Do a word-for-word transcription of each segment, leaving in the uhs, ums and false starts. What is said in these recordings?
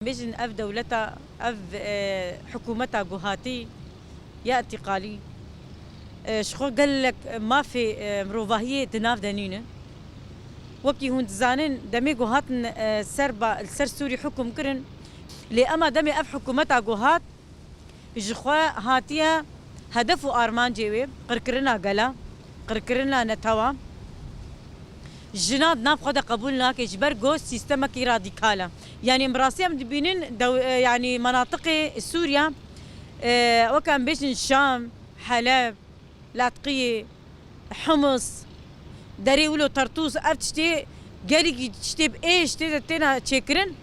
Bêjin ev dewleta, ev, e, hikûmeta ku hatî ya întiqalî, e, ji xwe gelek mafê, e, mirovahiyê di nav de nîne. Wekî hûn dizanin, demê ku hatin, e, ser ba-, li ser Sûrî hukum kirin, lê ema demê ev hikûmeta ku hat, ji xwe hatiye hedef û armancê wê qirkirina gela, qirkirina netewa. Jina di nav xwe de qebûl nake, ji ber ku sîstemekî radîkal e. Yanî em bi rastî em dibînin dew-, e, yanî menatiqê Sûriye, e, weke em bêjin Şam, Heleb, Latqiyê, Humus, Derê Wilo, Tartûs, ev tiştê gelekî tiştê bi êş tê de têne çêkirin.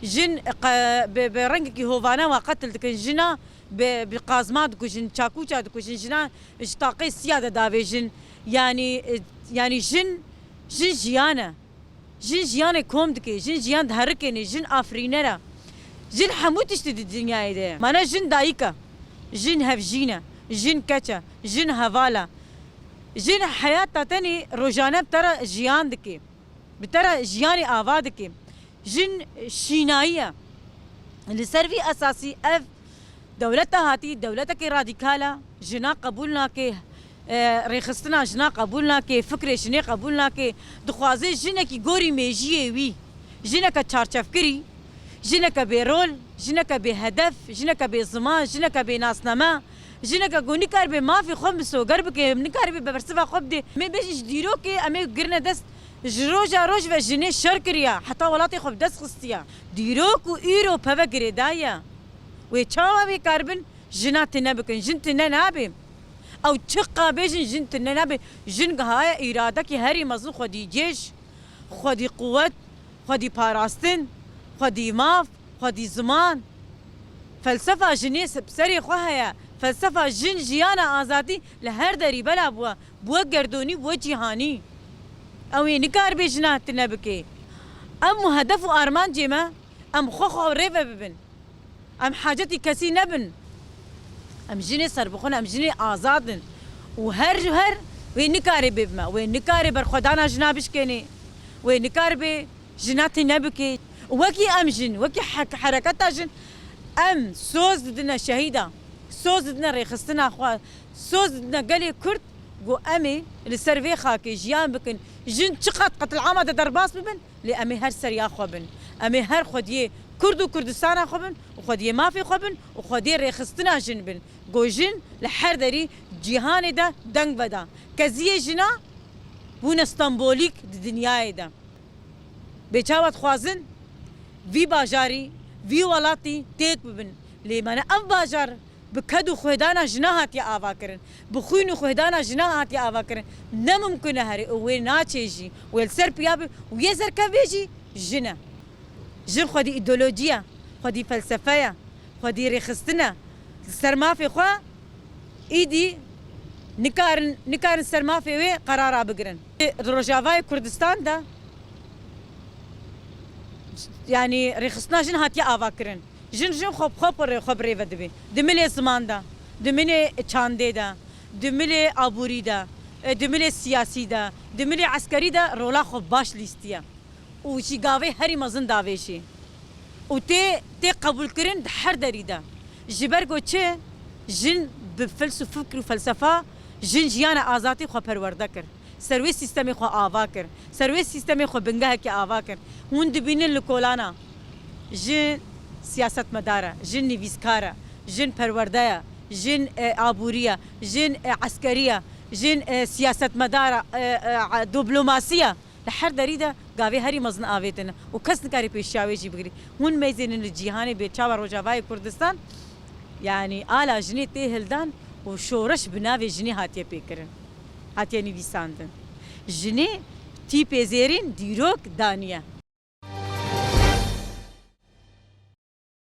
Jin qe-, bi, bi rengekî hovane wa qetil dikin. Jina bi, bi qazma dikujin, çakûça dikujin. Jina ji taqê siya de davêjin. Yanî, e, yanî jin, jin jiyan e. Jin jiyanê kom dike, jin jiyan diherikêne, jin afirîner e. Jin hemû tiştî di dinyayê de ye. Mana jin dayik e, jin hevjîn e, jin keç e, jin heval e. Jin heyata tenê rojane bi te re jiyan dike, bi te re jiyanê ava dike. Jin şînayî ye. Li ser vî esasî ev dewleta hatî, dewletekî radîkal e, jina qebûl nake, e, rêxistina jina qebûl nake, fikrê jinê qebûl nake, dixwaze jinekî gorî mêjiyê wî, jineke çarçevkirî, jineke bêrol, jineke bêhedef, jineke bêziman, jineke bênasname, jineke ku nikaribe mafê xwe misoger bike, nikaribe bersiva xwe bide. Em ê bêjin ji dîrokê em ê girine dest, ji roja roj ve jinê şer kiriye, heta welatê xwe bi dest xistiye. Dîrok û îro peve girêdayî ye. Wê çawa wê karibin jina tune bikin? Jin tune nabe. Ew çiqa bêjin jin tune nabe. Jin gihaye îradekî herî mezin, xwedî cêj, xwedî quwet, xwedî parastin, xwedî maf, xwedî ziman. Felsefa jinê se-, bi serê xwe heye. Felsefa jin, jiyana, azadî li her derî bela bûye. Bûye gerdonî, bûye cîhanî. Ew ê nikaribe jina tune bike. Em hedef û armancê me, em xwe xwe rê ve bibin. Em hacetî kesî nebin. Em jinê serbixwe ne, em jinê azad in. Û her ji her wê nikare bê bime. Wê nikare berxwedana jina bişkênê. Wê nikare bê jina tune bike. Û wekî em jin, wekî hek-, hereketa jin, em soz didine şehîda. Soz didine rêxistina xwe. Soz didine gelê Kurd, ku em ê li ser vê xakê jiyan bikin. Jin çiqat qetilama de derbas bibin, lê em ê her seriya xwe bin. Em ê her xwediyê Kurd û Kurdistana xwe bin û xwediyê mafê xwe bin û xwediyê rêxistina jin bin. Ku jin li her derî cîhanê de deng veda. Keziyê jina bûne stenbolîk di dinyayê de. Bê çawa dixwazin vî bajarî, vî welatî têk bibin. Lê mane ev bajar bi ked û xwedana jina hatiye ava kirin. Bi xwîn û xwedana jina hatiye ava kirin. Ne mimkun e herê û wê naçê jî. Wê li ser piya be û yê zerkevbê jî jin e. Jin xwedî îdeolojî ye, xwedî felsefe ye, xwedî rêxistin e. Li ser mafê xwe îdî nikarin, nikarin ser mafê wê qerara bigirin. Di Rojavayê Kurdistan de, yanî rêxistina jin hatiye avakirin. Jin, jin xwe bi xwe, xwe bi rê ve dibê. Di milê ziman de, di milê çandê de, di milê aborî de, e, di milê siyasî de, di milê eskerî de rola xwe baş lîstiye. Û jî gavê herî mezin davêjî. Û tê, tê qebûlkirin di her derî de. Ji ber ku çi? Jin bi fils û fikr û felsefa, jin jiyana azadî xwe perwerde kir. Ser wê sîstemê xwe ava kir. Ser wê sîstemê xwe bingehekê ava kir. Hûn dibînin li kolana. Jin siyasetmedar e, jin nivîskar e, jin perwerde ye, jin, e, aborî ye, jin, e, eskerî ye, jin, e, siyasetmedar e, e, e, diplomasî ye. Li her derî de gavê herî mezin avêtine û kes nikare pêşiya wê jî bigirî. Hûn meyzênin li cîhanê bê çawa Rojavayê Kurdistan, yanî ala jinê tê hildan û şoreş bi navê jinê hatiye pêkirin, hatiye nivîsandin. Jinê tîpê zêrîn dîrok daniye.